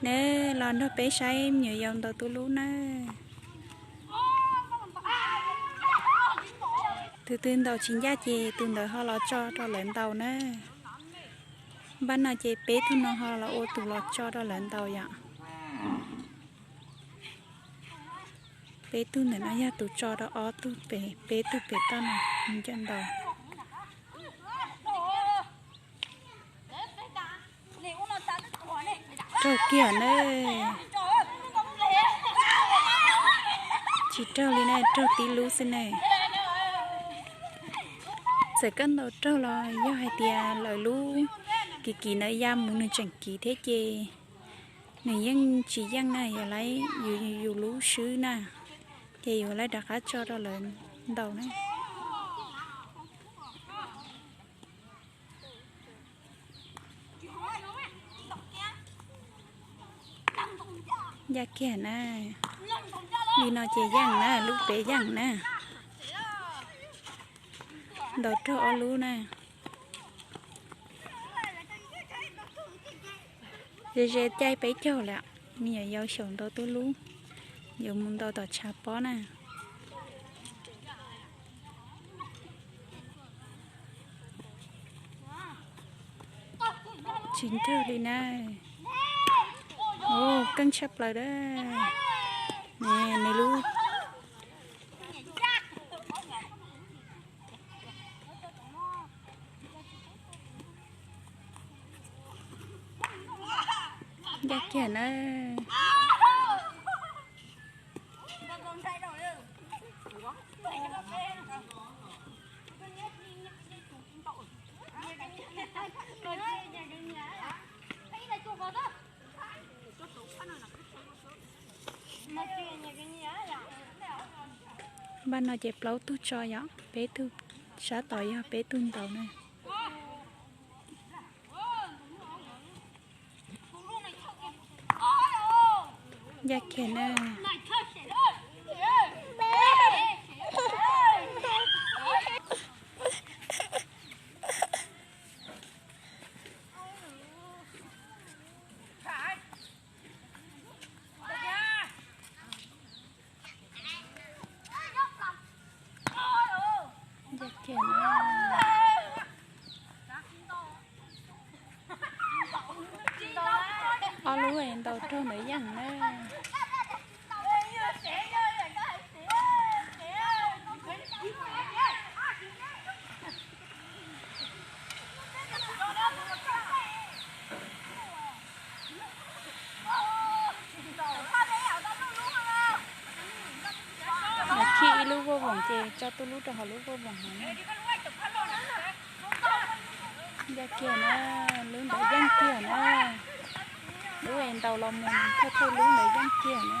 Neb los nrog peb saib me nyuam yaus ntaus tus lub na. Tus twg ntaus tsis ncaj ces tus ntawd ho los tso rau lawv ntaus na. Npaj no ces peb tug no ho los ua tus los tso rau lawv ntaus yom. Peb tug ntawm no yog tus tso rau ob tug pem, peb tug pem toj no mus ncaws ntaus. Raug kiag na. Tsis raug li na, raug tib lub xwb ne. Txawm koj ntaus raug los yog hais tias lawv lub kiv kiv ntawd ya mus nws tseem kiv thiab ces nws yeej tsis yeej na, yus lub swb na, ces yus lawv rov qab tso rau lawv ntaus na. Ncaj kiag na. Li no ces yeej na, lub pem yeej na. Ntaus raug ob lub na. Ze ze caij peb caug lawm, me nyuam yaus xyaum ntaus tuj lub, yuav mus ntaus tom tshav pob na. Tsis nrug li na. Ua keej tshaj plaws a. Nws lub ncaj kiag na. Npaj no ces plaub tug tso yom, peb tug sab tod yog peb tug ntaus na. Ncaj kiag na. Ob lub ntaus raug ntawd yeej na. Khij ib lub voj voom ces tso tuj lub rau hauv lub voj voom no. Ncaj kiag na, lub ntawd yeej kiag na. Lub es ntaus los mus thawj thawj lub ntawd yeej kiag na.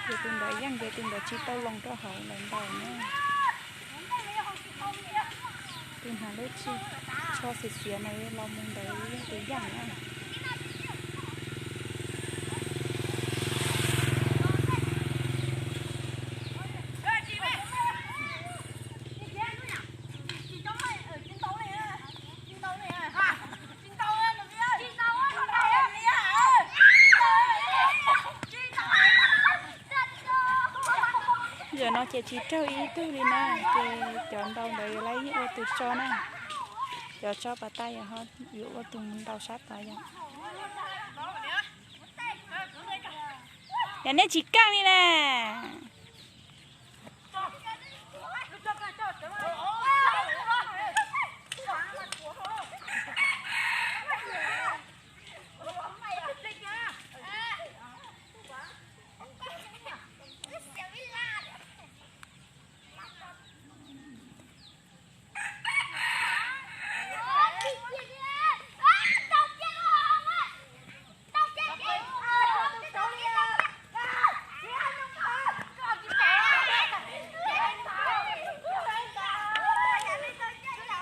Ces tus ntawd yeej ces tus ntawd tsis tau los rau hauv lawv ntaus na. Tus hnav lub tshis tsho xiav xiav na los mus ntawd yog tus yeej na. Zaum no ces tsis raug ib tug li na, ces cov ntaus ntawd yuav ua tus tso na. Cov tso pas tas yuav ua tus ntaus sab tod yom. Yog nej tsis keej li na.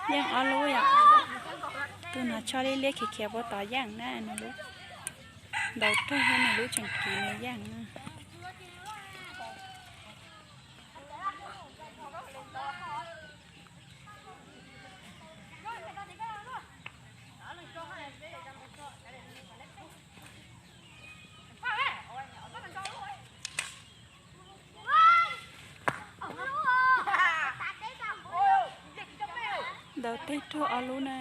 Yeej ob lub yom. Tus no tsho liab liab khiav khiav puag tod yeej na, nws lub ntaus raug thiab nws lub tseem kiv nws yeej na. Tej rog ob lub na.